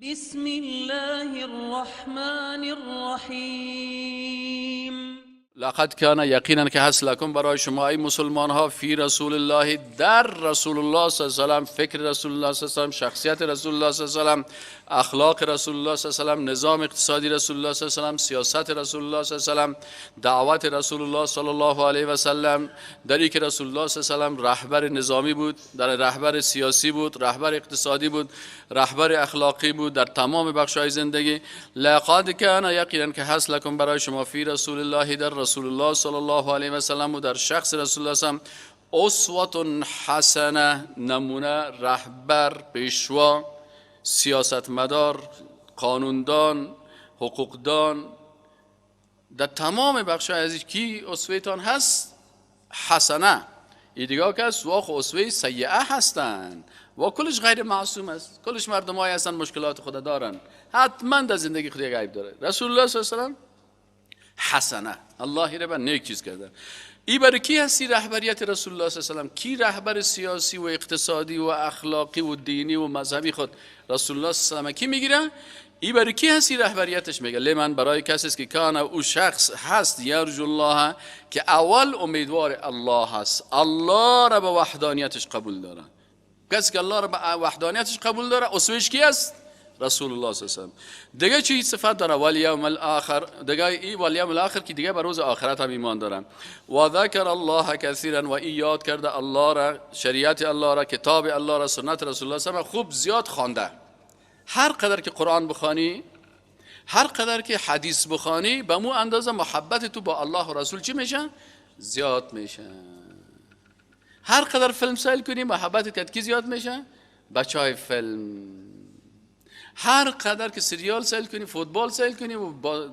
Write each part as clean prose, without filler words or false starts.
بسم الله الرحمن الرحیم. لقد کان، یقینا که هست، لکم برای شما ای مسلمان ها، فی رسول الله، در رسول الله صلی الله علیه و سلم، فکر رسول الله صلی الله علیه و سلم، شخصیت رسول الله صلی الله علیه و سلم، اخلاق رسول الله صلی الله علیه و سلم، نظام اقتصادی رسول الله صلی الله علیه و سلم، سیاست رسول الله صلی الله علیه و سلم، دعوت رسول الله صلی الله علیه و سلم، در که رسول الله صلی الله علیه و سلم رهبر نظامی بود، در رهبر سیاسی بود، رهبر اقتصادی بود، رهبر اخلاقی بود، در تمام بخش‌های زندگی. لقد کان، یقینا که هست، لکم برای شما، فی رسول الله، در رسول الله صلی الله علیه و سلم و در شخص رسول الله صلی الله علیه و سلم، اسوة حسنه، نمونه، رهبر، پیشوا، سیاستمدار، قانوندان، حقوقدان، در تمام بخش از کی اسوهتان هست حسنه. ای دیگه که است واخ اسوه سیئه هستند و کلش غیر معصوم است، کلش مردم های هستن مشکلات خود دارن، حتما در زندگی خود یک عیب داره. رسول الله صلی الله علیه و سلم حسنه، الله را به نیک چیز کرده. ای برای کی هستی رهبریت رسول الله صلی الله علیه و سلم؟ کی رهبر سیاسی و اقتصادی و اخلاقی و دینی و مذهبی خود رسول الله صلی الله علیه و سلم کی میگیره؟ ای برای کی هستی رهبریتش؟ میگه لمن، برای کسی است که کان، او شخص هست، یرجو الله، که اول امیدوار الله هست، الله را به وحدانیتش قبول داره. کسی که الله را به وحدانیتش قبول داره اسوهش کی است؟ رسول الله صلی الله علیه و سلم. دیگه چی صفت داره؟ والیوم الاخر. دیگه ای والیوم الاخر که دیگه بر روز آخرت هم ایمان داره. و ذکر الله کثیرا، و ای یاد کرده الله را، شریعت الله را، کتاب الله را، سنت رسول الله صلی الله علیه و سلم خوب زیاد خوانده. هر قدر که قرآن بخوانی، هر قدر که حدیث بخوانی، به مو اندازه محبت تو با الله و رسول چی میشه؟ زیاد میشه. هر قدر فیلم سیل کنی محبتت کی زیاد میشه؟ بچهای فیلم. هر قدر که سریال سیل کنی، فوتبال سیل کنی و با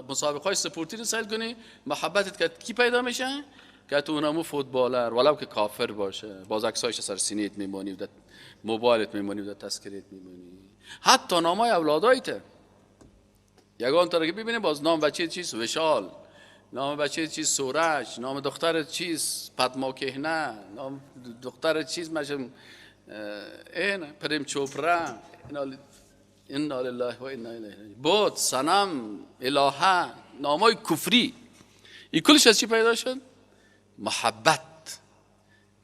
مسابقه های سپورتی رو سیل کنی، محبتت که کی پیدا میشه؟ که تو اونمو فوتبالر ولو که کافر باشه، باز عکسایش سر سینیت میمونی، در موبایلت میمونی، در تذکریت میمونی، حتی نامای اولادایت یگان تا که ببینی باز نام بچه چیز وشال، نام بچه چیز سورج، نام دختر چیز پدما کهنه، نام دختر چیز مشم این پریم چوپرا، انا لله و انا الیه راجعون، بت، صنم، الهه، نامای کفری. این کلش از چی پیدا شد؟ محبت.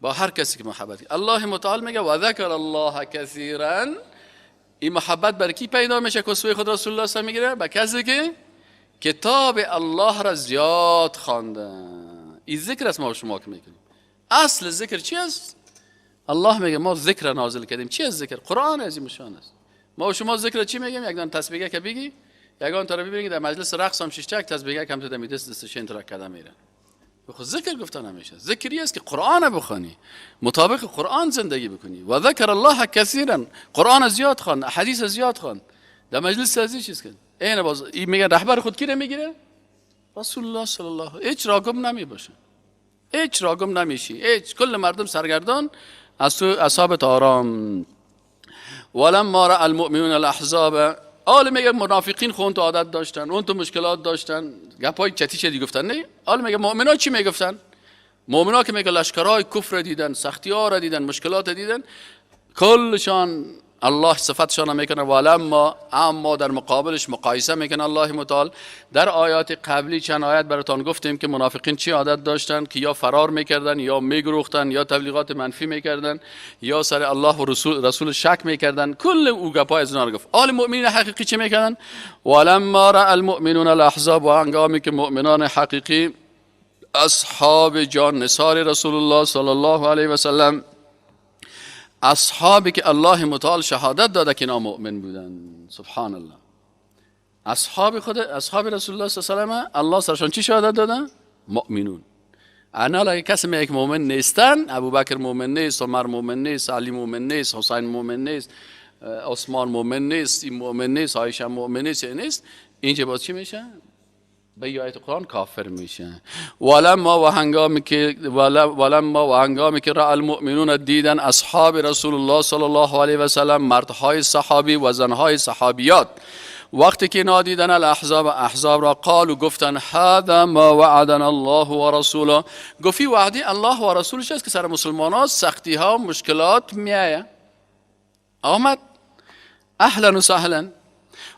با هر کسی که محبت، الله متعال میگه و ذکر الله کثیرا. این محبت بر کی پیدا میشه که اسوه خود رسول الله صلی الله علیه و میگیره؟ به کسی که کتاب الله را زیاد خوانده. این ذکر است ما شما که میکنیم. اصل ذکر چی است؟ الله میگه ما ذکر نازل کردیم. چی است ذکر؟ قرآن عظیم شان است. ما و شما ذکر چی میگیم؟ یک دان تسبیح که بگی، یگان تا رو ببینید در مجلس رقص هم شش تک تسبیح کم تو دمی دست دستش ترک کرده میره. خب ذکر گفته نمیشه. ذکری است که قرآن بخوانی، مطابق قرآن زندگی بکنی. و ذکر الله کثیرا، قرآن زیاد خوان، حدیث زیاد خوان، در مجلس ازی چیز کن. این باز این میگه رهبر خود کی میگیره؟ رسول الله صلی الله علیه. هیچ راگم نمی باشه، هیچ راگم نمیشی، هیچ کل مردم سرگردان از تو اصحاب آرام. ولما رأى المؤمنون الاحزاب، آل میگه منافقین خون تو عادت داشتن، اون تو مشکلات داشتن، گپای چتی چی گفتن نه؟ آل میگه مؤمنا چی میگفتن؟ مؤمنا که میگه لشکرای کفر دیدن، سختی ها را دیدن، مشکلات دیدن، کلشان الله صفتشان میکنه. ولما، اما در مقابلش مقایسه میکنه الله متعال. در آیات قبلی چند آیت براتان گفتیم که منافقین چی عادت داشتن که یا فرار میکردن، یا میگروختن، یا تبلیغات منفی میکردن، یا سر الله و رسول شک میکردن. کل او گپای از اونا گفت. آل مؤمنین حقیقی چی میکردن؟ ولما رأى المؤمنون الاحزاب، و هنگامی که مؤمنان حقیقی اصحاب جان نثار رسول الله صلی الله علیه و سلم، اصحابی که الله متعال شهادت داده که اینا مؤمن بودن، سبحان الله، اصحاب خود اصحاب رسول الله صلی الله علیه و سلم الله سرشان چی شهادت داده؟ مؤمنون. انا اگه کسی میگه که مؤمن نیستن، ابوبکر مؤمن نیست، عمر مؤمن نیست، علی مؤمن نیست، حسین مؤمن نیست، عثمان مؤمن نیست، این مؤمن نیست، عایشه مؤمن نیست، نیست، اینجا باز چی میشه؟ به آیت قرآن کافر میشه. ولما و هنگامی که ولما و هنگامی که رأى المؤمنون دیدن اصحاب رسول الله صلی الله علیه و سلم، مردهای صحابی و زنهای صحابیات، وقتی که اینا دیدن الاحزاب، احزاب را، قالوا گفتن هذا ما وعدنا الله و رسوله. گفتی وعده الله و رسولش است که سر مسلمان ها سختی ها و مشکلات میایه. آمد. اهلا و سهلا.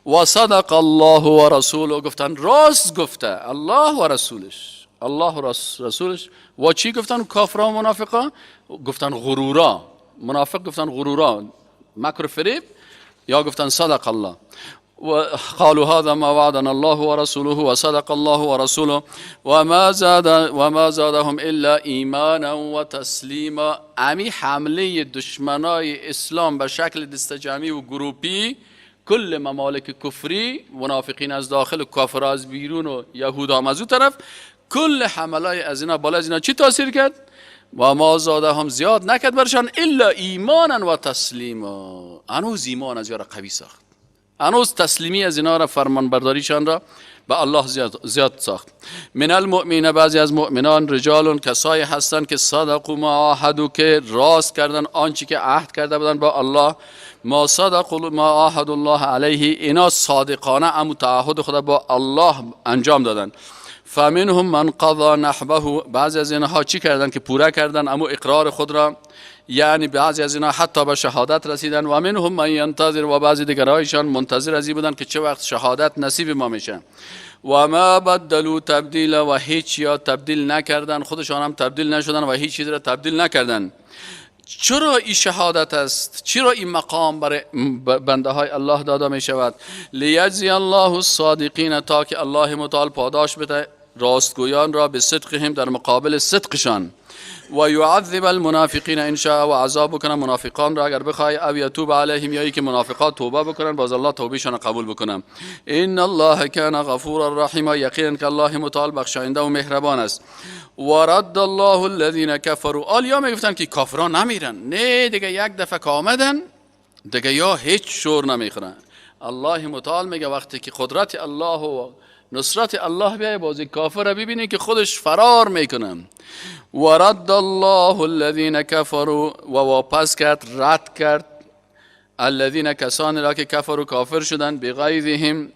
و صدق الله و رسوله، گفتن راست گفته الله و رسولش، الله و رسولش. و چی گفتن کافرا و منافقا؟ گفتن غرورا، منافق گفتن غرورا، مکر فریب، یا گفتن صدق الله. وقالوا هذا ما وعدنا الله ورسوله وصدق الله ورسوله وما زادهم الا ایمانا و تسلیما. امی حمله دشمنای اسلام به شکل دستجمعی و گروپی، کل ممالک کفری، منافقین از داخل و کافر از بیرون و یهود هم از اون طرف، کل حملای از اینا بالا از اینا چی تاثیر کرد؟ و ما زادهم زیاد نکرد برشان الا ایمانا و تسلیما. هنوز ایمان از یارا قوی ساخت، هنوز تسلیمی از اینا را، فرمانبرداریشان را به الله زیاد ساخت. من المؤمنین، بعضی از مؤمنان، رجال کسایی هستند که صدقوا ما عاهدوا، که راست کردن آنچه که عهد کرده بودن با الله. ما صدقوا ما عاهدوا الله علیه، اینا صادقانه امو تعهد خود با الله انجام دادن. فمنهم من قضا نحبه، بعضی از اینها چی کردن که پورا کردن امو اقرار خود را، یعنی بعضی از اینها حتی به شهادت رسیدن. و منهم من ینتظر، و بعضی دیگرایشان منتظر از این بودن که چه وقت شهادت نصیب ما میشه. و ما بدلوا تبدیلا، و هیچ یا تبدیل نکردن، خودشان هم تبدیل نشدن و هیچ چیز را تبدیل نکردن. چرا این شهادت است؟ چرا این مقام برای بنده های الله داده می شود؟ لیجزی الله الصادقین، تا که الله متعال پاداش بده راستگویان را به صدقهم، در مقابل صدقشان. و یعذب المنافقین ان شاء، و عذاب بکنه منافقان را اگر بخوای، او یتوب علیهم، یا که منافقان توبه بکنن باز الله توبهشان قبول بکنه. ان الله کان غفورا رحیما، یقینا که الله متعال بخشاینده و مهربان است. و رد الله الذین کفروا، آلیا میگفتن که کافران نمیرن، نه دیگه یک دفعه که آمدن دیگه یا هیچ شور نمیخورن. الله متعال میگه وقتی که قدرت الله و نصرت الله بیای، بازی کافر را ببینی که خودش فرار میکنه. و رد الله الذین کفروا، و واپس کرد، رد کرد الذین کسانی را که کفروا کافر شدن، بغیظهم،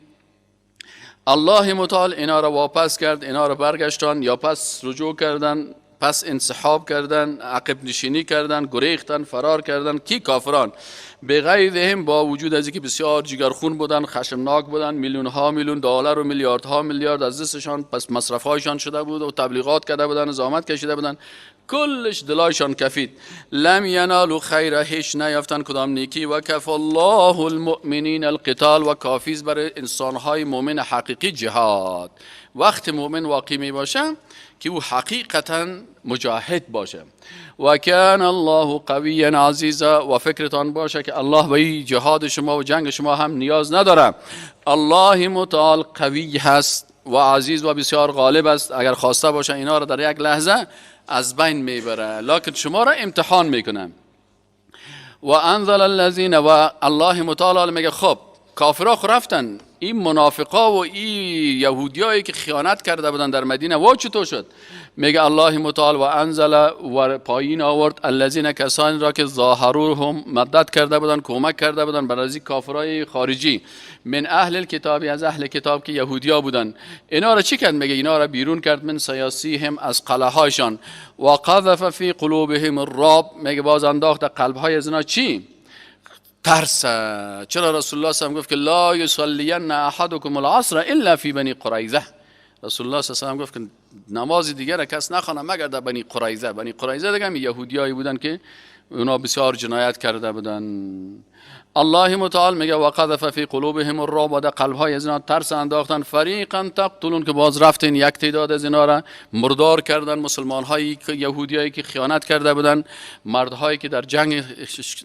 الله متعال اینا را واپس کرد، اینا را برگشتان یا پس رجوع کردن، پس انسحاب کردن، عقب نشینی کردن، گریختن، فرار کردن. کی؟ کافران. بغیظهم، با وجود از اینکه بسیار جگرخون بودن، خشمناک بودن، میلیون ها میلیون دلار و میلیاردها میلیارد از دستشان پس مصرفهایشان شده بود و تبلیغات کرده بودن، زحمت کشیده بودن، کلش دلایشان کفید. لم ینالوا خیرا، هیچ نیافتن کدام نیکی. و کف الله المؤمنین القتال، و کافیز برای انسانهای مؤمن حقیقی جهاد. وقت مؤمن واقعی می باشه که او حقیقتا مجاهد باشه. و کان الله قویا عزیزا، و فکرتان باشه که الله به جهاد شما و جنگ شما هم نیاز نداره. الله متعال قوی هست و عزیز و بسیار غالب است، اگر خواسته باشه اینا را در یک لحظه از بین میبره، لکن شما را امتحان میکنه. و انزل الذین، و الله متعال میگه خب کافرها خو رفتن، این منافقا و این یهودیایی که خیانت کرده بودن در مدینه و چطور شد؟ میگه الله متعال و انزل، و پایین آورد الذین کسانی را که ظاهروهم مدد کرده بودن، کمک کرده بودن بر از کافرای خارجی، من اهل الکتاب، از اهل کتاب که یهودیا بودن، اینا را چی کرد؟ میگه اینا را بیرون کرد، من سیاسیهم، از قلعه هایشان. و قذف فی قلوبهم الرعب، میگه باز انداخت قلب های از اینا چی؟ ترس. چرا رسول الله صلی الله علیه و گفت که لا یصلین احدکم العصر الا فی بنی قریظه؟ رسول الله صلی الله علیه و گفت که نماز دیگر کس نخوانه مگر در بنی قریظه. بنی قریظه دیگه هم یهودیایی بودن که اونا بسیار جنایت کرده بودن. الله متعال میگه و قذف فی قلوبهم الرعب، و در قلب های از اینا ترس انداختن. فریقا تقتلون، که باز رفتن یک تعداد از اینا را مردار کردن، مسلمان هایی که یهودیایی که خیانت کرده بودن، مردهایی که در جنگ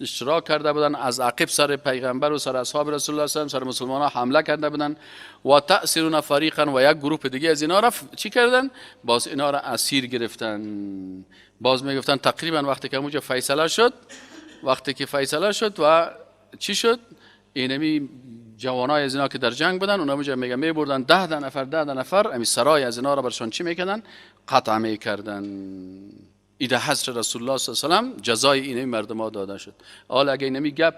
اشتراک کرده بودن، از عقب سر پیغمبر و سر اصحاب رسول الله صلی الله علیه و سر مسلمان ها حمله کرده بودن. و تأثیرون فریقا، و یک گروه دیگه از اینا را چی کردن؟ باز اینا را اسیر گرفتن. باز میگفتن تقریبا وقتی که اونجا فیصله شد، وقتی که فیصله شد و چی شد؟ اینمی جوانای از اینا که در جنگ بودن، اونا میگه میبردن 10 نفر 10 نفر امی سرای از اینا را برشان چی میکردن؟ قطع میکردن. ایده حضرت رسول الله صلی الله علیه و سلم جزای اینمی مردم ها داده شد. حالا اگه اینمی گپ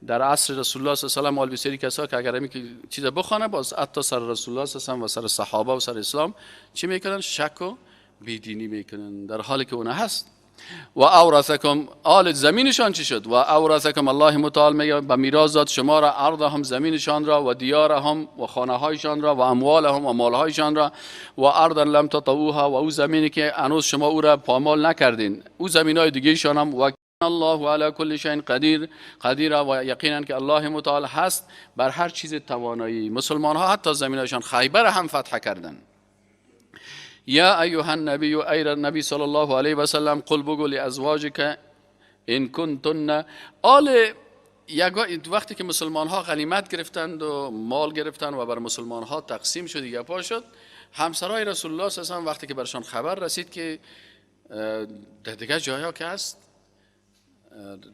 در عصر رسول الله صلی الله علیه و سلم، حال بسیاری کسا که اگر امی چیز بخوانه، باز حتی سر رسول الله صلی الله علیه و سر صحابه و سر اسلام چی میکنن؟ شک و بیدینی میکنن، در حالی که اون هست. و اورثکم، آل زمینشان چی شد؟ و اورثکم، الله متعال میگه به میراث داد شما را، ارضهم زمینشان را، و دیارهم و خانه هایشان را، و اموالهم و مالهایشان را، و ارضا لم تطئوها، و او زمینی که هنوز شما او را پامال نکردین، او زمینای دیگه ایشان هم. و الله علی کل شیء قدیر، قدیر، و یقینا که الله متعال هست بر هر چیز توانایی. مسلمان ها حتی زمینایشان خیبر هم فتح کردن. یا ایها النبی، ای نبی صلی الله علیه و سلم، قل بگو لازواجک ان کنتن. آل وقتی که مسلمان ها غنیمت گرفتند و مال گرفتند و بر مسلمان ها تقسیم شد، گپا شد، همسرای رسول الله صلی الله علیه و وقتی که برشان خبر رسید که در دیگه جایا که هست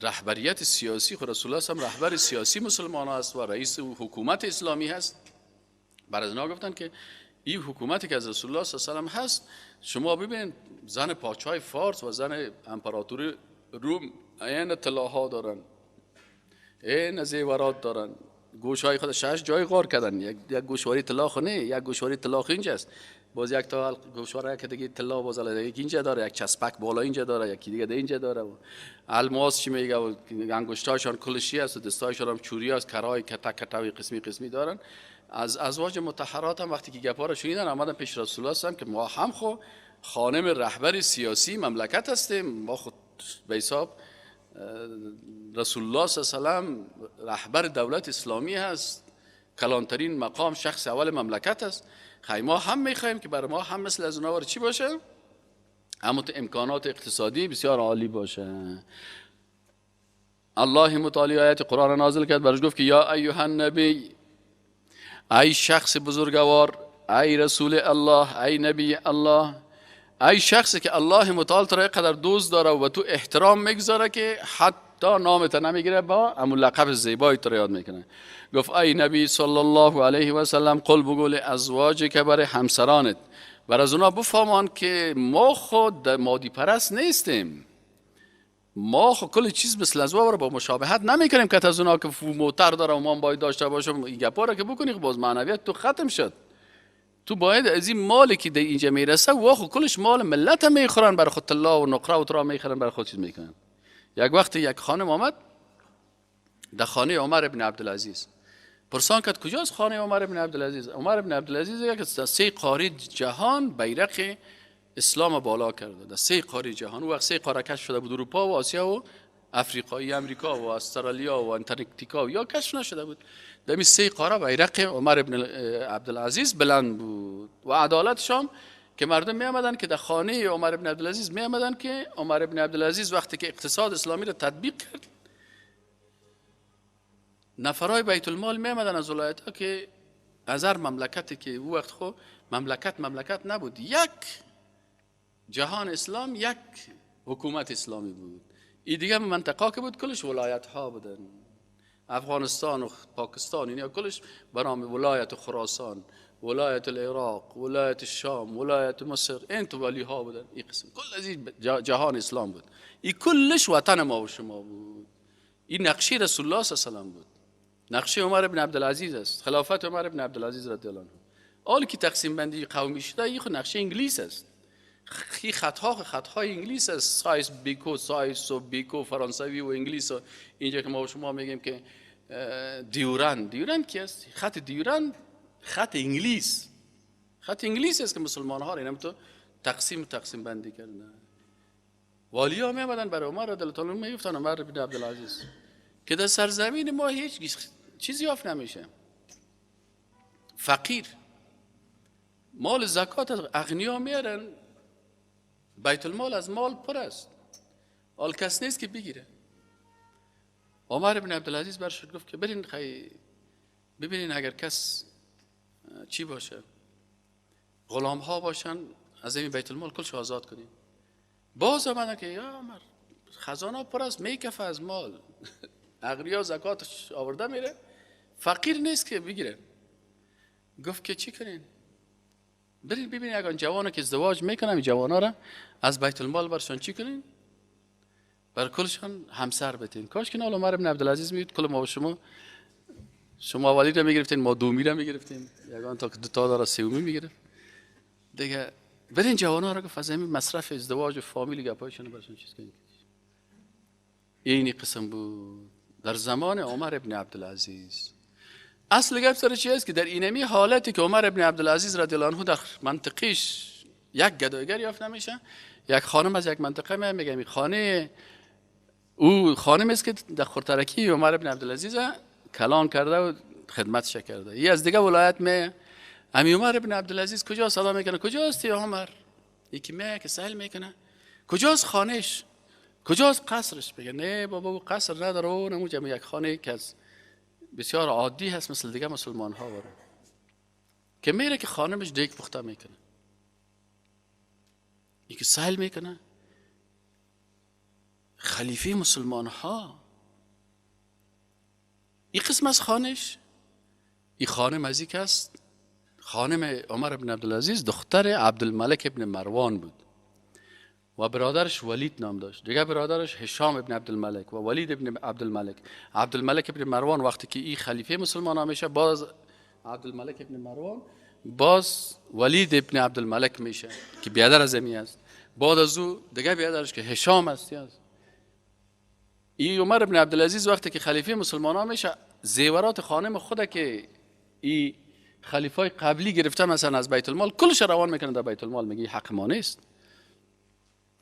رهبریت سیاسی، خود رسول الله هم رهبر سیاسی مسلمان است و رئیس حکومت اسلامی هست، بر از اینا گفتن که این حکومتی که از رسول الله صلی الله علیه و سلم هست، شما ببینید زن پادشاه فارس و زن امپراتور روم این طلاها دارن، این زیورات دارن، گوشهای خود شش جای غار کردن، یک گوشواری طلا خونه، یک گوشواری طلا اینجاست، باز یک تا گوشواره که دیگه طلا باز یک اینجا داره، یک چسبک بالا اینجا داره، یکی دیگه اینجا داره، و الماس چی میگه، و انگشتاشان کلشی است و دستایشان هم چوری است، کرای کتا کتاوی قسمی قسمی دارن. از ازواج مطهرات هم وقتی که گپا را شنیدن آمدن پیش رسول الله صلی الله علیه و که ما هم خو خانم رهبر سیاسی مملکت هستیم، ما خود به حساب رسول الله صلی الله علیه و سلم رهبر دولت اسلامی هست، کلانترین مقام شخص اول مملکت است، خیلی ما هم میخوایم که بر ما هم مثل از اونها چی باشه، اما تو امکانات اقتصادی بسیار عالی باشه. الله متعالی آیت قرآن نازل کرد، برش گفت که یا ایها النبی، ای شخص بزرگوار، ای رسول الله، ای نبی الله، ای شخصی که الله متعال تو را قدر دوست داره و تو احترام میگذاره که حتی نامت نمیگیره، با همون لقب زیبایی تو را یاد میکنه. گفت ای نبی صلی الله علیه و سلم، قل بگو لازواجک، برای همسرانت، بر از اونا بفهمان که ما خود مادی پرست نیستیم، ما خود کل چیز مثل از را با مشابهت نمیکنیم که از اونا که موتر داره و ما باید داشته باشم. این گپا را که بکنی باز معنویت تو ختم شد. تو باید از این مالی که در اینجا میرسه و خو کلش مال ملت میخورن، برای خود طلا و نقره و ترا میخورن، برای خود چیز میکنن. یک وقت یک خانم آمد در خانه عمر ابن عبدالعزیز، پرسان کرد کجاست خانه عمر ابن عبدالعزیز؟ عمر ابن عبدالعزیز یک سه قاره جهان بیرق اسلام بالا کرده، در سه قاره جهان. او وقت سه قاره کشف شده بود، اروپا و آسیا و افریقایی، امریکا و استرالیا و انتارکتیکا یا کشف نشده بود. در این سه قاره بیرق عمر ابن عبدالعزیز بلند بود و عدالتش هم که مردم می آمدن که در خانه عمر ابن عبدالعزیز می آمدن که عمر ابن عبدالعزیز وقتی که اقتصاد اسلامی را تطبیق کرد، نفرای بیت المال می آمدن از ولایت ها که از هر مملکتی که او وقت خو مملکت نبود، یک جهان اسلام، یک حکومت اسلامی بود. این دیگه منطقه که بود کلش ولایت ها بودن، افغانستان و پاکستان اینا کلش برام ولایت خراسان، ولایت العراق، ولایت الشام، ولایت مصر، این تو ولی ها بودن. این قسم کل از این جهان اسلام بود، این کلش وطن ما و شما بود. این نقشه رسول الله صلی الله علیه و سلم بود، نقشه عمر بن عبدالعزیز است، خلافت عمر بن عبدالعزیز رضی الله عنه. حالی که تقسیم بندی قومی شده، این خود نقشه انگلیس است. خطهای انگلیس است، سایس بیکو، سایس و بیکو فرانسوی و انگلیس. و اینجا که ما و شما میگیم که دیورند، دیورند کی است؟ خط دیورند خط انگلیس، خط انگلیس است که مسلمان ها را اینم تو تقسیم بندی کردن. والی ها می آمدن برای عمر رضی الله عنه میگفتن، عمر بن عبدالعزیز که در سرزمین ما هیچ چیزی یافت نمیشه، فقیر مال زکات از اغنیا میارن، بیت المال از مال پر است، حال کس نیست که بگیره. عمر بن عبدالعزیز برش گفت که برین ببینین اگر کس چی باشه، غلام ها باشن، از این بیت المال کلش آزاد کنیم. باز آمدن که یا عمر خزانه پر است، میکفه از مال، اغنیا زکاتش آورده میره، فقیر نیست که بگیره. گفت که چی کنین؟ برین ببینین اگر جوانو که ازدواج میکنن، این جوانا را از بیت المال برشان چی کنین؟ بر کلشان همسر بتین. کاش که عمر بن عبدالعزیز میگفت کل ما و شما اولی را میگرفتین، ما دومی را میگرفتیم، یگان تا که دو تا داره سومی میگرفت دیگه. برین جوانا را گفت از همین مصرف ازدواج و فامیل گپایشون برشون چیز کنید. اینی قسم بود در زمان عمر ابن عبدالعزیز. اصل گپ سر چی است که در اینمی حالتی که عمر ابن عبدالعزیز رضی الله عنه در منطقیش یک گدایگر یافت نمیشه، یک خانم از یک منطقه میگه خانه او خانم است که در خورترکی عمر ابن عبدالعزیز کلان کرده و خدمتش کرده. یه از دیگه ولایت می امی عمر ابن عبدالعزیز کجا صدا میکنه کجاست یا عمر؟ یکی میگه که سهل میکنه کجاست خانهش؟ کجاست قصرش؟ بگه نه بابا او قصر نداره، او نمو یک خانه که از بسیار عادی هست مثل دیگه مسلمان ها باره که میره که خانمش دیگ پخته میکنه. یکی سهل میکنه خلیفه مسلمان ها این قسم از خانش، این خانم از یک است. خانم عمر بن عبدالعزیز دختر عبدالملک ابن مروان بود و برادرش ولید نام داشت، دیگه برادرش هشام ابن عبدالملک و ولید ابن عبدالملک. عبدالملک ابن مروان وقتی که این خلیفه مسلمان ها میشه، باز عبدالملک ابن مروان باز ولید ابن عبدالملک میشه که بیادر از امی است. بعد از او دیگه بیادرش که هشام است. ای عمر ابن عبدالعزیز وقتی که خلیفه مسلمان ها میشه، زیورات خانم خود که ای خلیفای قبلی گرفته مثلا از بیت المال کلش روان میکنه در بیت المال، میگه حق ما نیست.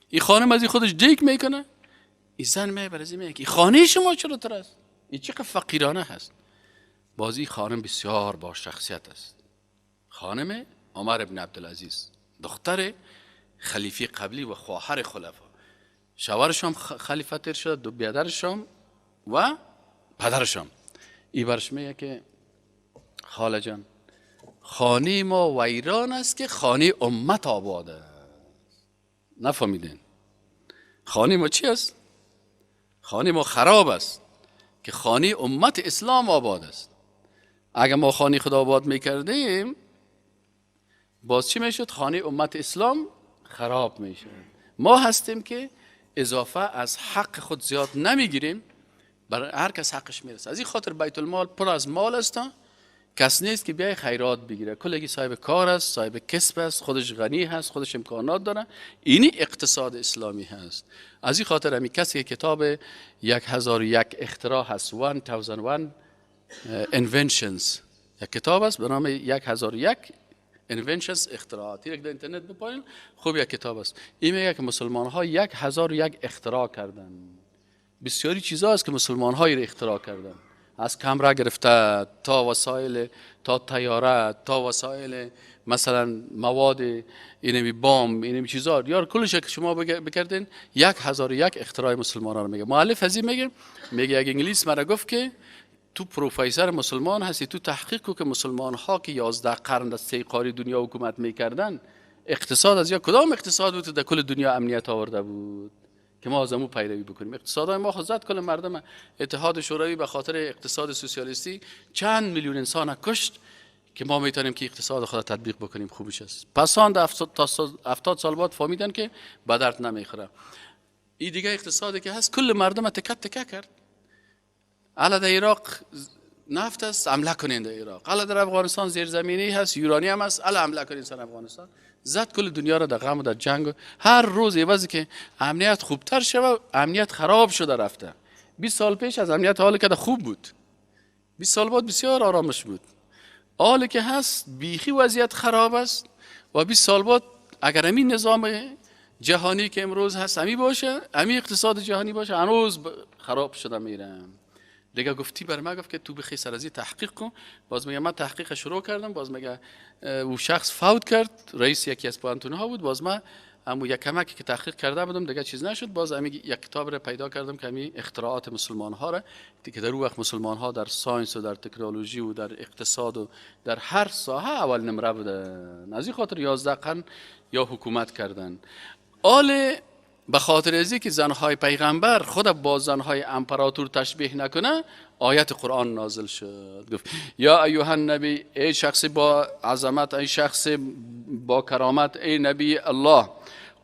این خانم از این خودش دیک میکنه، این زن میبره از این میگه خانه شما چرا تر است؟ این چقدر فقیرانه هست. بازی خانم بسیار با شخصیت است. خانم عمر ابن عبدالعزیز دختر خلیفه قبلی و خواهر خلفا، شوهرش هم خلیفه تیر شده، دو بیادرش هم و پدرش هم. ای برش میگه که خاله جان خانه ما ویران است که خانه امت آباد است. نفهمیدین؟ خانه ما چی است؟ خانه ما خراب است که خانه امت اسلام آباد است. اگر ما خانه خدا آباد میکردیم باز چی میشد؟ خانه امت اسلام خراب میشد. ما هستیم که اضافه از حق خود زیاد نمیگیریم، برای هر کس حقش میرسه. از این خاطر بیت المال پر از مال است، کس نیست که بیای خیرات بگیره، کلگی صاحب کار است، صاحب کسب است، خودش غنی هست، خودش امکانات داره. اینی اقتصاد اسلامی هست. از این خاطر همی کسی که کتاب 1001 اختراع هست، 1001 inventions، یک کتاب است به نام 1001 inventions اختراعات، یک در اینترنت بپایین خوب یک کتاب است. این میگه که مسلمان ها 1001 اختراع کردن. بسیاری چیزا است که مسلمان ها اختراع کردن، از کمره گرفته تا وسایل، تا طیاره، تا وسایل مثلا مواد اینمی بام، اینمی چیزا، یار کلش که شما بکردین 1001 اختراع مسلمان ها رو میگه. مؤلف از این میگه، میگه یک انگلیس مرا گفت که تو پروفسور مسلمان هستی، تو تحقیق کو که مسلمان ها که 11 قرن در سه قاره دنیا حکومت میکردن، اقتصاد از یا کدام اقتصاد بود در کل دنیا امنیت آورده بود که ما از امو پیروی بکنیم؟ اقتصادهای ما خود زد کل مردم. اتحاد شوروی به خاطر اقتصاد سوسیالیستی چند میلیون انسان کشت که ما میتونیم که اقتصاد خود تطبیق بکنیم. خوبش است. پسان 70 سال بعد فهمیدن که به درد نمیخوره. این دیگه اقتصادی که هست کل مردم تکه تکه کرد. علا در عراق نفت است، حمله کنین در عراق. علا در افغانستان زیرزمینی هست، یورانیم هست، علا حمله کنین سر افغانستان. زد کل دنیا را در غم و در جنگ. هر روز عوضی که امنیت خوبتر شوه، امنیت خراب شده رفته. 20 سال پیش از امنیت حال که خوب بود، 20 سال بعد بسیار آرامش بود. حال که هست بیخی وضعیت خراب است و 20 سال بعد اگر همین نظام جهانی که امروز هست همی باشه، همی اقتصاد جهانی باشه، هنوز خراب شده میرم. دیگه گفتی بر ما گفت که تو بخی سر از تحقیق کن. باز میگه من تحقیق شروع کردم، باز میگه او شخص فوت کرد، رئیس یکی از پوهنتون ها بود. باز من امو یک کمکی که تحقیق کرده بودم دیگه چیز نشد. باز امی یک کتاب را پیدا کردم که امی اختراعات مسلمان ها را که در اون وقت مسلمان ها در science و در تکنولوژی و در اقتصاد و در هر ساحه اول نمره بودن. از این خاطر 11 قرن یا حکومت کردن. آل به خاطر ازی که زنهای پیغمبر خود با زنهای امپراتور تشبیه نکنه، آیت قرآن نازل شد. گفت یا ایها النبی، ای شخص با عظمت، ای شخص با کرامت، ای نبی الله،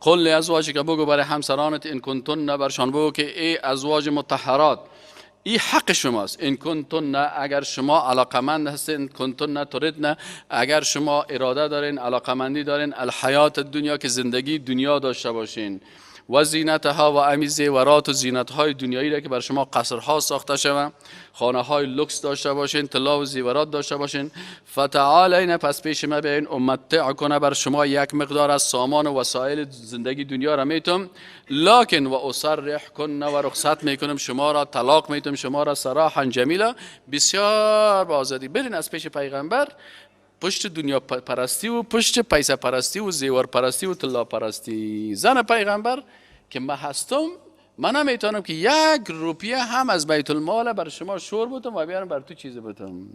قل لازواجک، بگو برای همسرانت، ان کنتن، برشان بگو که ای ازواج مطهرات، این حق شماست. ان کنتن، اگر شما علاقمند هستین، کنتن تردن، اگر شما اراده دارین، علاقمندی دارین، الحیات دنیا که زندگی دنیا داشته باشین، و زینتها و امی زیورات و زینتهای دنیایی را که بر شما قصرها ساخته شوه، خانه های لوکس داشته باشین، طلا و زیورات داشته باشین، فتعالین، پس پیش ما بیاین، امتع کنه بر شما یک مقدار از سامان و وسایل زندگی دنیا را میتم، لکن و اسرح کن، و رخصت میکنم شما را، طلاق میتم شما را، سراحا جمیلا، بسیار با آزادی. برین از پیش پیغمبر پشت دنیا پرستی و پشت پیسه پرستی و زیور پرستی و طلا پرستی. زن پیغمبر که من هستم، من نمیتونم که یک روپیه هم از بیت المال بر شما شور بودم و بیارم بر تو چیز بودم.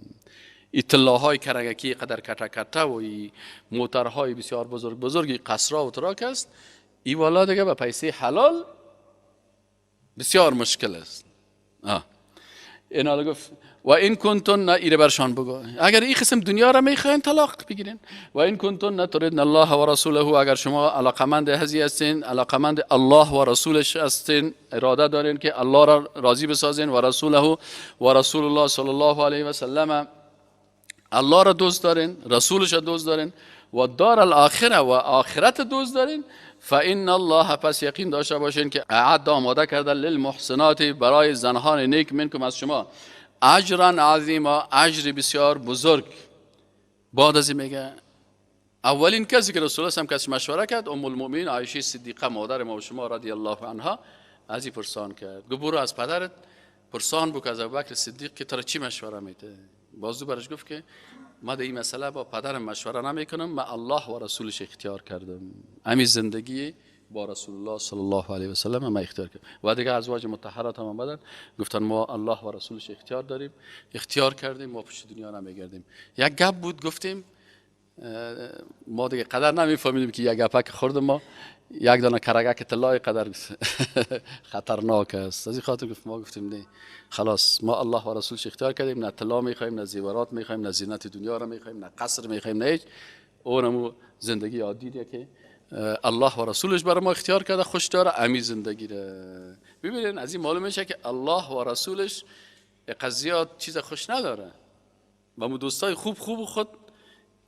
این طلاهای کرگکی قدر کته کته و این موترهای بسیار بزرگ بزرگی قصرا و تراک است، این والا دیگه به پیسه حلال بسیار مشکل است. این حالا گفت و این کنتن، ایره برشان بگو اگر این قسم دنیا را میخواین طلاق بگیرین. و این کنتن تردن الله و رسوله، اگر شما علاقمند هزی هستین، علاقمند الله و رسولش هستین، اراده دارین که الله را راضی بسازین و رسوله و رسول الله صلی الله علیه و سلم، الله را دوست دارین، رسولش را دوست دارین، و دار الاخره و آخرت دوست دارین، فان الله، پس یقین داشته باشین که اعد، آماده کرده، للمحسنات، برای زنان نیک، منکم، از شما، اجرا عظیما، اجر بسیار بزرگ. بعد از این میگه اولین کسی که رسول الله هم کسی مشوره کرد ام المؤمنین عایشه صدیقه مادر ما و شما رضی الله عنها، از این پرسان کرد، گفت برو از پدرت پرسان بکن از ابوبکر صدیق که ترا چی مشوره میده. بازو برش گفت که ما در این مسئله با پدرم مشوره نمیکنم، من الله و رسولش اختیار کردم، همین زندگی با رسول الله صلی الله علیه و سلم ما اختیار کردم. و دیگه ازواج مطهرات هم آمدن گفتن ما الله و رسولش اختیار داریم، اختیار کردیم، ما پشت دنیا نمیگردیم. یک گپ بود گفتیم ما دیگه قدر نمیفهمیدیم که یک گپک خورد ما یک دانه کرگک طلای قدر خطرناک است. از این خاطر گفت ما گفتیم نه خلاص، ما الله و رسولش اختیار کردیم، نه طلا میخوایم، نه زیورات میخوایم، نه زینت دنیا را میخوایم، نه قصر میخوایم، نه هیچ. اونمو زندگی عادی دیگه که الله و رسولش برای ما اختیار کرده، خوش داره امی زندگی را. ببینین از این معلوم میشه که الله و رسولش قضیات چیز خوش نداره. و مو دوستای خوب خوب خود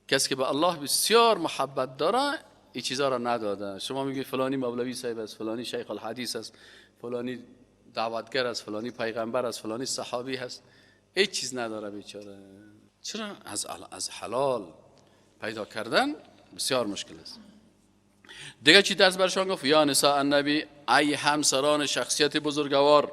کسی که به الله بسیار محبت داره این چیزا را نداده. شما میگید فلانی مولوی صاحب است، فلانی شیخ الحدیث است، فلانی دعوتگر است، فلانی پیغمبر است، فلانی صحابی هست، هیچ چیز نداره بیچاره. چرا؟ از حلال پیدا کردن بسیار مشکل است. دیگه چی درس برشان گفت؟ یا نساء النبی، ای همسران شخصیت بزرگوار،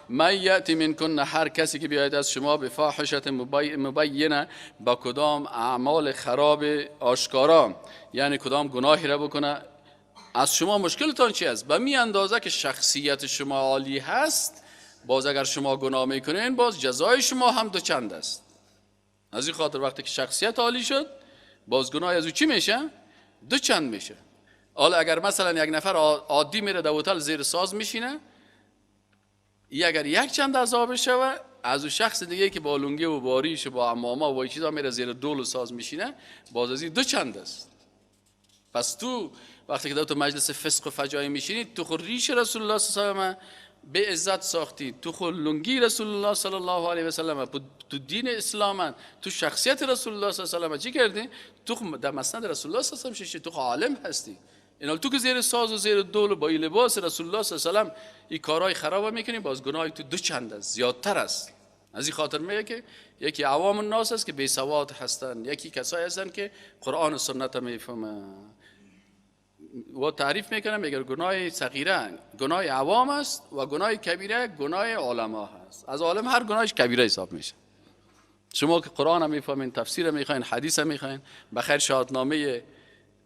من یأتی منکن، هر کسی که بیاید از شما، به فاحشت مبینه، با کدام اعمال خراب آشکارا، یعنی کدام گناهی را بکنه، از شما مشکلتان چی است؟ به می اندازه که شخصیت شما عالی هست، باز اگر شما گناه میکنین باز جزای شما هم دوچند است. از این خاطر وقتی که شخصیت عالی شد باز گناه از او چی میشه؟ دوچند میشه. حالا اگر مثلا یک نفر عادی میره در هتل زیر ساز میشینه، اگر یک چند عذاب شوه، از او شخص دیگه که با لنگه و باریش و با عمامه و با چیزا میره زیر دول و ساز میشینه، باز از این دو چند است. پس تو وقتی که در تو مجلس فسق و فجایع میشینی، تو خود ریش رسول الله صلی الله علیه و به عزت ساختی، تو خود لنگی رسول الله صلی الله علیه و سلم، تو دین اسلام، تو شخصیت رسول الله صلی الله علیه و چی کردی؟ تو در مسند رسول الله صلی الله علیه و سلم ششتی، تو عالم هستی. اینا تو که زیر ساز و زیر دول و با لباس رسول الله صلی الله علیه و سلم این کارهای خراب میکنی، باز گناه تو دو چند است، زیادتر است. از این خاطر میگه که یکی عوام الناس است که بی سواد هستند، یکی کسایی هستند که قرآن و سنت میفهمن و تعریف میکنه، میگه گناه صغیره گناه عوام است و گناه کبیره گناه علما هست. از عالم هر گناهش کبیره حساب میشه. شما که قرآن هم میفهمین، تفسیر هم میخواین، حدیث هم میخواین، بخیر شهادنامه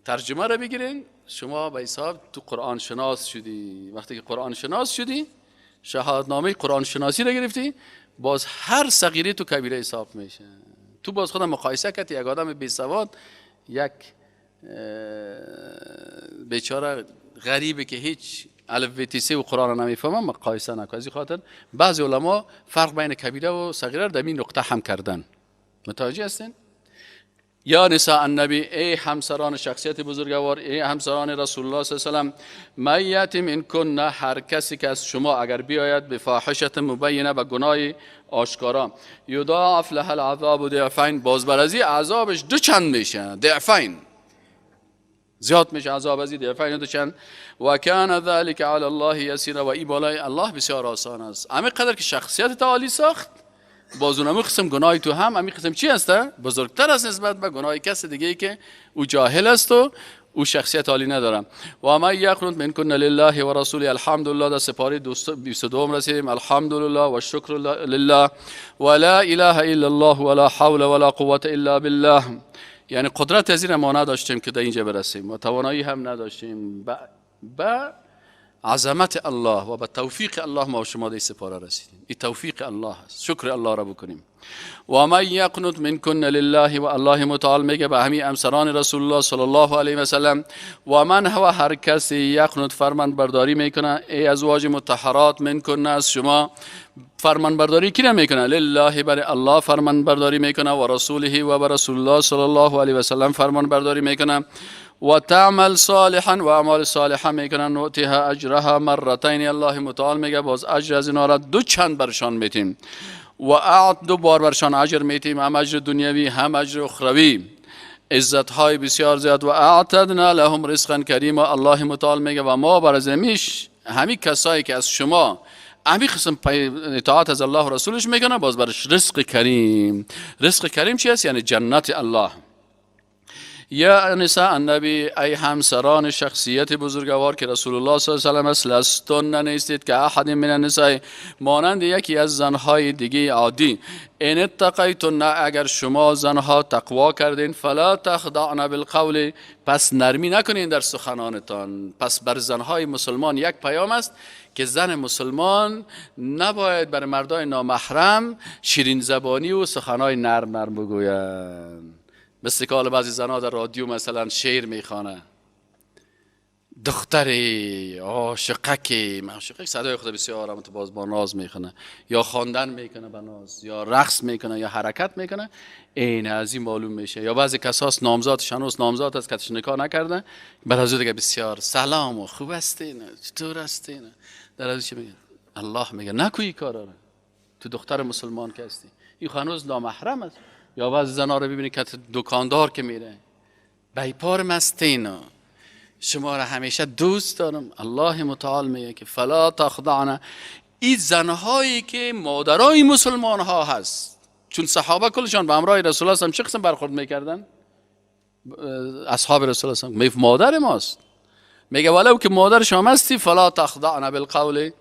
ترجمه رو بگیرین، شما به حساب تو قرآن شناس شدی. وقتی که قرآن شناس شدی، شهادنامه قرآن شناسی رو گرفتی، باز هر صغیره تو کبیره حساب میشه. تو باز خودم مقایسه کردی یک آدم بی سواد، یک بیچاره غریبه که هیچ الف ب ت س و قرآن رو نمیفهمه مقایسه نکن. از این خاطر بعضی علما فرق بین کبیره و صغیره رو در این نقطه هم کردن. متوجه هستین؟ یا نساء النبی، ای همسران شخصیت بزرگوار، ای همسران رسول الله صلی الله علیه و سلم، من یأت منکن، هر کسی که از شما اگر بیاید به فاحشة مبینه، به گناه آشکارا، یضاعف لها العذاب ضعفین، باز بر ازی عذابش دو چند میشه، ضعفین زیاد میشه عذاب ازی، ضعفین دو چند. و کان ذلک علی الله یسیرا، و ای بالای الله بسیار آسان است. همین قدر که شخصیت تعالی ساخت، باز اونم قسم گناهی تو هم همین قسم چی هسته؟ بزرگتر است نسبت به گناه کس دیگه ای که او جاهل است و او شخصیت عالی نداره. و من یقنط منکن لله و رسوله، الحمدلله در سپاره 22 رسیدیم، الحمدلله و شکر لله و لا اله الا الله ولا حول ولا قوة الا بالله. یعنی قدرت از این ما نداشتیم که در اینجا برسیم و توانایی هم نداشتیم، به عظمت الله و به توفیق الله ما و شما در سپاره رسیدیم. این توفیق الله است، شکر الله را بکنیم. و من یقنط منکن لله، و الله متعال میگه به همین همسران رسول الله صلی الله علیه و سلم، و من هو هر کسی یقنط فرمان برداری میکنه، ای ازواج مطهرات، منکن از شما فرمان برداری کی میکنه؟ لله، بر الله فرمان برداری میکنه، و رسوله و بر رسول الله صلی الله علیه و سلم فرمان برداری میکنه، و تعمل صالحا و اعمال صالحا میکنن، نؤتیها اجرها مرتین، الله متعال میگه باز اجر از اینا را دو چند برشان میتیم، و اعت دو بار برشان اجر میتیم، هم اجر دنیوی هم اجر اخروی، عزت های بسیار زیاد. و اعتدنا لهم رزقا کریما، الله متعال میگه و ما بر زمیش همین کسایی که از شما همین قسم اطاعت از الله و رسولش میکنه، باز برش رزق کریم. رزق کریم چی است؟ یعنی جنت الله. یا نساء النبی، ای همسران شخصیت بزرگوار که رسول الله صلی الله علیه و سلم است، لستن نیستید که احد من النساء، مانند یکی از زنهای دیگه عادی. ان اتقیتن، اگر شما زنها تقوا کردین، فلا تخضعن بالقول، پس نرمی نکنین در سخنانتان. پس بر زنهای مسلمان یک پیام است که زن مسلمان نباید بر مردای نامحرم شیرین زبانی و سخنهای نرم نرم بگویند. مثل که حالا بعضی زنها در رادیو مثلا شعر میخوانه، دختری عاشقکی معشوقه، صدای خود بسیار هم تو باز با ناز میخونه، یا خواندن میکنه با ناز، یا رقص میکنه، یا حرکت میکنه، این از این معلوم میشه. یا بعضی کساس نامزاد شنوس نامزاد است که نکاح نکرده، بعد از دیگه بسیار سلام و خوب هستین چطور هستین، در از چی میگه؟ الله میگه نکوی کارا رو، تو دختر مسلمان که هستی، این هنوز نامحرم است. یا بعضی زنها رو ببینی که دکاندار که میره، بیپار مستین، شما را همیشه دوست دارم. الله متعال میگه که فلا تخضعن، این زنهایی که مادرای مسلمان ها هست، چون صحابه کلشان به همراه رسول الله چه قسم برخورد میکردن؟ اصحاب رسول الله میگه مادر ماست، میگه ولو که مادر شما هستی، فلا تخضعن بالقول،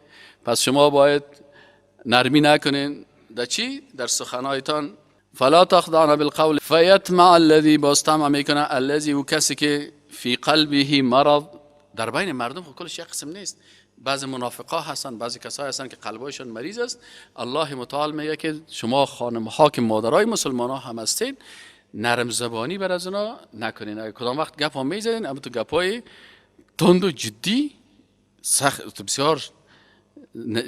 پس شما باید نرمی نکنین در چی؟ در سخنایتان. فلا تخضعن بالقول فیطمع الذی، باز طمع میکنه، الذی او کسی که فی قلبه مرض. در بین مردم خب کلش یک قسم نیست، بعضی منافقا هستن، بعضی کسایی هستن که قلبایشان مریض است. الله متعال میگه که شما خانم ها که مادرای مسلمان ها هم هستین، نرم زبانی بر از اونا نکنین. اگه کدام وقت گپ ها میزنین، اما تو گپای تند و جدی سخت بسیار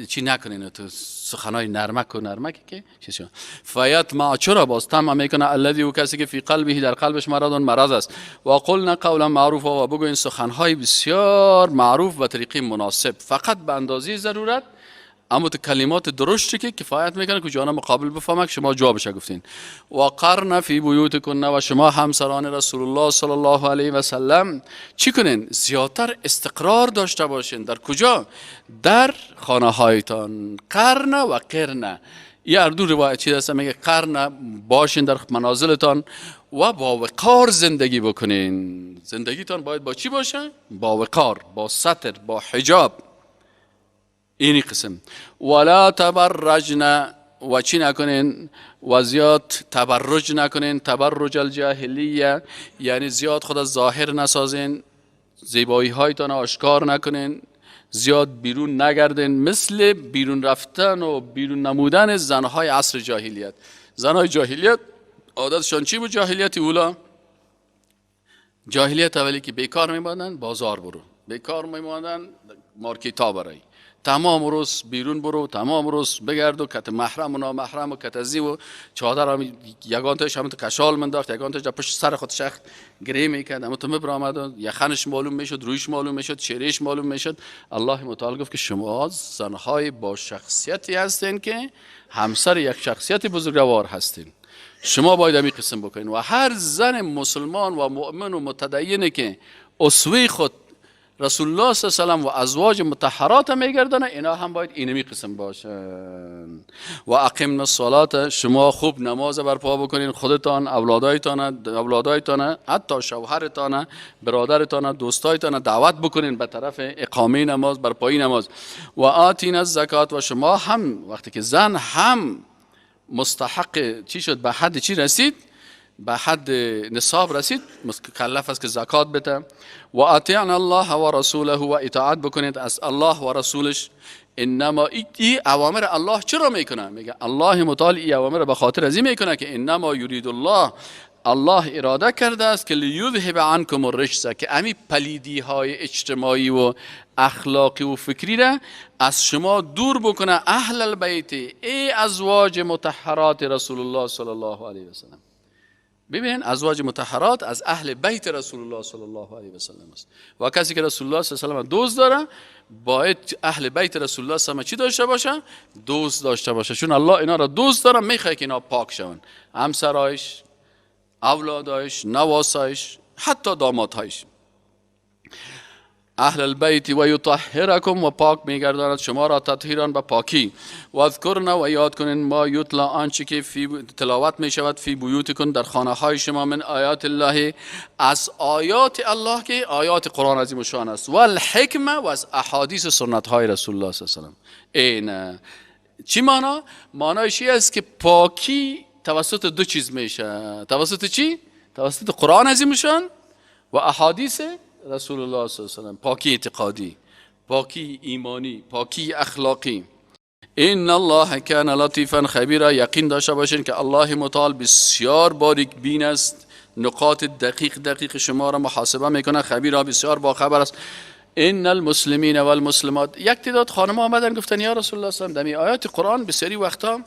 چی نکنین، تو سخنای نرمک و نرمکی که چیز شد. فیطمع، چرا باز طمع میکنه؟ الذی او کسی که فی قلبه، در قلبش مرض مرض است. و قلنا قولا معروفا، و بگوین سخنهای بسیار معروف و طریقی مناسب، فقط به اندازه ضرورت، اما تو کلمات درشتی که کفایت میکنه که جانب مقابل بفهمه که شما جوابش گفتین. و قرن فی بیوتکن، و شما همسران رسول الله صلی الله علیه و سلم چی کنین؟ زیادتر استقرار داشته باشین. در کجا؟ در خانه هایتان. قرن و قرن، یه هر دو روایت چیز هست، میگه قرن باشین در منازلتان و با وقار زندگی بکنین. زندگیتان باید با چی باشه؟ با وقار، با ستر، با حجاب. اینی قسم. ولا تبرجن، و چی نکنین؟ و زیاد تبرج نکنین. تبرج الجاهلیه یعنی زیاد خود از ظاهر نسازین، زیبایی هایتان آشکار نکنین، زیاد بیرون نگردین، مثل بیرون رفتن و بیرون نمودن زنهای عصر جاهلیت. زنهای جاهلیت عادتشان چی بود؟ جاهلیت اولا، جاهلیت اولی که بیکار میماندن بازار برو، بیکار میماندن مارکیتا برای، تمام روز بیرون برو، تمام روز بگرد و کت محرم و نامحرم و کت ازی و چادر هم یگان تاش هم تو کشال منداخت، یگان تاش در پشت سر خود شخت گریه میکرد، اما تو مبر آمد و یخنش معلوم میشد، رویش معلوم میشد، چهرهش معلوم میشد. الله متعال گفت که شما زنهای با شخصیتی هستین که همسر یک شخصیت بزرگوار هستین، شما باید همین قسم بکنین. و هر زن مسلمان و مؤمن و متدینی که اسوه خود رسول الله صلی الله علیه و سلم و ازواج مطهرات میگردانه، اینا هم باید اینمی قسم باشن. و اقیمنا الصلاه، شما خوب نماز برپا بکنین، خودتان، اولادایتان، حتی شوهرتان، برادرتان، دوستایتان دعوت بکنین به طرف اقامه نماز، برپایی نماز. و آتینا الزکات، و شما هم وقتی که زن هم مستحق چی شد، به حد چی رسید، به حد نصاب رسید، مکلف است که زکات بده. و اطیعنا الله و رسوله، و اطاعت بکنید از الله و رسولش. انما ای اوامر الله چرا میکنه؟ میگه الله متعال ای اوامر به خاطر از این میکنه که انما یرید الله، الله اراده کرده است که لیذهب عنکم الرجس، که امی پلیدی های اجتماعی و اخلاقی و فکری را از شما دور بکنه. اهل البیت، ای ازواج مطهرات رسول الله صلی الله علیه و سلم. ببینین ازواج مطهرات از اهل بیت رسول الله صلی الله علیه و سلم است و کسی که رسول الله صلی الله علیه و سلم دوست داره باید اهل بیت رسول الله صلی الله علیه و سلم چی داشته باشه؟ دوست داشته باشه، چون الله اینا را دوست داره، میخواد که اینا پاک شون، همسرایش، اولادایش، نواسایش، حتی دامادهایش. اهل البیت و یطهرکم، و پاک میگرداند شما را تطهیران به پاکی. و اذکرن، و یاد کنین ما یتلا، آنچه که فی تلاوت می شود، فی بیوتکن، در خانه های شما، من آیات الله، از آیات الله که آیات قرآن عظیم الشان است، و الحکمه، و از احادیث سنت های رسول الله صلی الله علیه و سلم. این چی معنا؟ معنایش این است که پاکی توسط دو چیز میشه. توسط چی؟ توسط قرآن عظیم الشان و احادیث رسول الله صلی الله علیه و سلم. پاکی اعتقادی، پاکی ایمانی، پاکی اخلاقی. ان الله کان لطیفا خبیرا، یقین داشته باشین که الله متعال بسیار باریک بین است، نقاط دقیق دقیق شما را محاسبه میکنه، خبیرا بسیار باخبر است. ان المسلمین والمسلمات، یک تعداد خانم آمدن گفتن یا رسول الله صلی الله علیه و سلم، در آیات قرآن بسیاری وقتا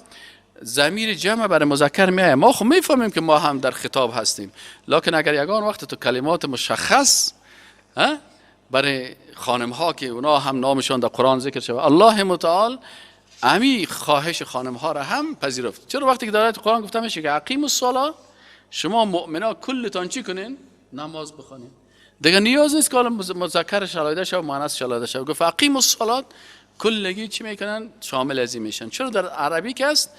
ضمیر جمع برای مذکر میآید، ما خب میفهمیم که ما هم در خطاب هستیم، لکن اگر یگان وقت تو کلمات مشخص برای خانم ها که اونا هم نامشان در قرآن ذکر شده، الله متعال امی خواهش خانم ها را هم پذیرفت. چرا وقتی که در آیات قرآن گفته میشه که اقیم الصلاه، شما مؤمنا کلتان چی کنین؟ نماز بخوانین. دیگه نیاز نیست که حالا مذکر شلایده شو، مؤنث شلایده شو. گفت اقیم الصلاه، کلگی چی میکنن؟ شامل از این میشن. چرا در عربی که است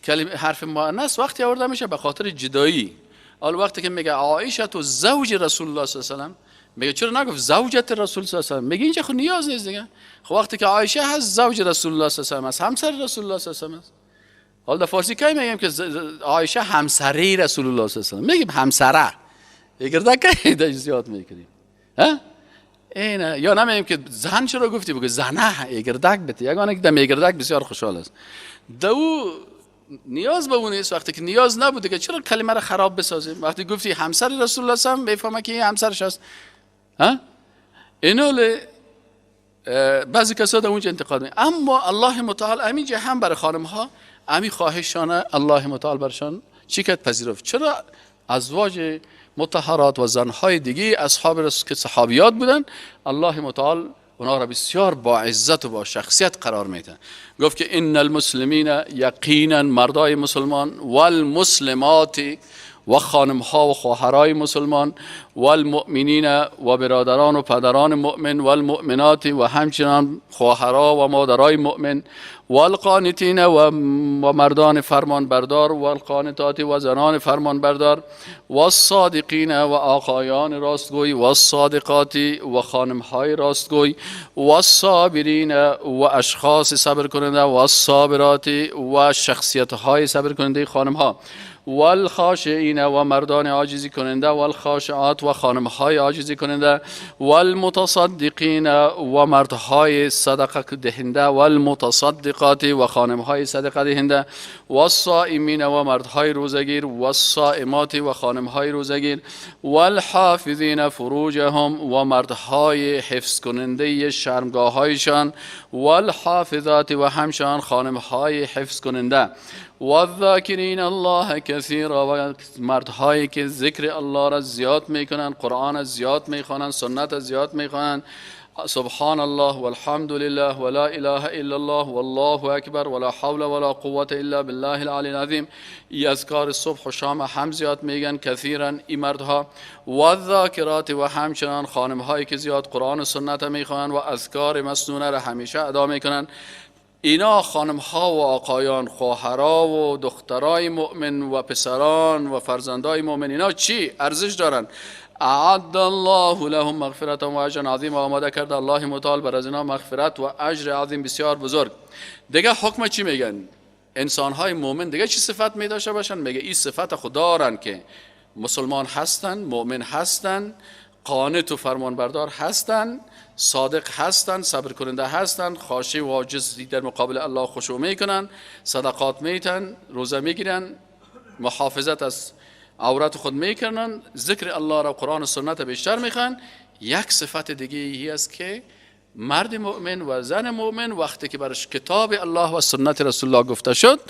کلمه حرف مؤنث وقتی آورده میشه به خاطر جدایی. حالا وقتی که میگه عایشه تو زوج رسول الله صلی الله علیه و سلم، میگه چرا نگفت زوجت رسول صلی الله علیه و سلم؟ میگه اینجا خو نیاز نیست دیگه. خب وقتی که عایشه هست زوج رسول الله صلی الله علیه و سلم است، همسر رسول الله صلی الله علیه و سلم است. حالا در فارسی کی میگیم که عایشه همسری رسول الله صلی الله علیه و سلم؟ میگیم همسره. یگرده که زیاد میکنیم. ها؟ اینه یا نمیگیم که زن چرا گفتی؟ بگو زنه یگردک بته. یگانه که دم یگردک بسیار خوشحال است. دو نیاز به اون نیست. وقتی که نیاز نبوده که چرا کلمه را خراب بسازیم؟ وقتی گفتی همسر رسول الله صلی الله علیه و سلم میفهمه که این همسرش است. ها؟ اینو بعضی کسا در اونجا انتقاد میکنن، اما الله متعال همینجا هم برای خانم ها امی خواهشانه الله متعال برشان چی کرد؟ پذیرفت. چرا ازواج مطهرات و زنهای دیگه اصحاب رسول که صحابیات بودن، الله متعال اونا را بسیار با عزت و با شخصیت قرار میده. گفت که ان المسلمین، یقینا مردای مسلمان، والمسلمات و خانم ها و خواهرای مسلمان، والمؤمنین و برادران و پدران مؤمن، والمؤمنات و همچنان خواهرا و مادرای مؤمن، والقانتین و مردان فرمان بردار، والقانتات و زنان فرمان بردار، والصادقین و آقایان راستگوی، والصادقات و خانم های راستگوی، والصابرین و اشخاص صبر کننده، والصابرات و شخصیت های صبر کننده خانم ها، والخاشعین والخاشعین و مردان عاجزی کننده، والخاشعات و خانمهای عاجزی کننده، والمتصدقین و مردهای صدقه دهنده، والمتصدقات و خانمهای صدقه دهنده، والصائمین و مردهای روزگیر، والصائمات و خانمهای روزگیر، والحافظین فروجهم و مردهای حفظ کننده شرمگاههایشان، والحافظات و همچنان خانمهای حفظ کننده، والذاکرین الله کثیرا و مردهایی که ذکر الله را زیاد میکنن، قرآن زیاد میخوانن، سنت زیاد میخوانن، سبحان الله والحمد لله ولا اله الا الله والله اکبر ولا حول ولا قوة الا بالله العلی العظیم. ای اذکار صبح و شام هم زیاد میگن، کثیرا ای مردها. والذاکرات و همچنان خانم هایی که زیاد قرآن و سنت میخوانن و اذکار مسنونه را همیشه ادا میکنن. اینا خانم ها و آقایان، خواهرا و دخترای مؤمن و پسران و فرزندای مؤمن، اینا چی ارزش دارن؟ اعد الله لهم مغفرة و اجرا عظیما، آماده کرده الله متعال بر از اینا مغفرت و اجر عظیم بسیار بزرگ. دیگه حکم چی میگن؟ انسان های مؤمن دیگه چی صفت می داشته باشن؟ میگه این صفت خود دارن که مسلمان هستن، مؤمن هستن، قانت و فرمانبردار هستن، صادق هستن، صبر کننده هستن، خاشع و عاجز در مقابل الله خشوع میکنن، صدقات میتن، روزه میگیرن، محافظت از عورت خود میکنن، ذکر الله را، قرآن و سنت بیشتر میخوان. یک صفت دیگه ای است که مرد مؤمن و زن مؤمن وقتی که برش کتاب الله و سنت رسول الله گفته شد،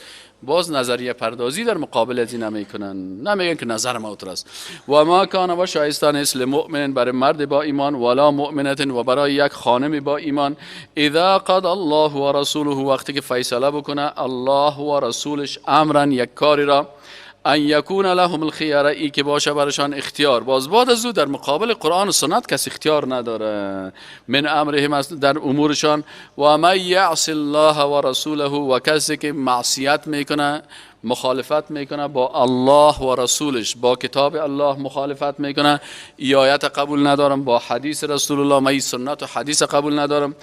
باز نظریه پردازی در مقابل از این نمیکنن، نمیگن که نظر ما است. و ما کان و شایسته نیست لمؤمن برای مرد با ایمان، ولا مؤمنة و برای یک خانم با ایمان، اذا قضى الله و رسوله وقتی که فیصله بکنه الله و رسولش امرا یک کاری را، ان یکون لهم الخیاره ای که باشه برشان اختیار. باز بعد از او در مقابل قرآن و سنت کس اختیار نداره، من امرهم در امورشان. و من یعص الله و رسوله و کسی که معصیت میکنه، مخالفت میکنه با الله و رسولش، با کتاب الله مخالفت میکنه، ای آیت قبول ندارم، با حدیث رسول الله من سنت و حدیث قبول ندارم،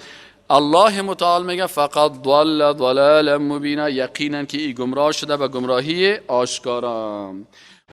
الله متعال میگه فقد ضل ضلالا مبینا، یقینا که ای گمراه شده به گمراهی آشکارا.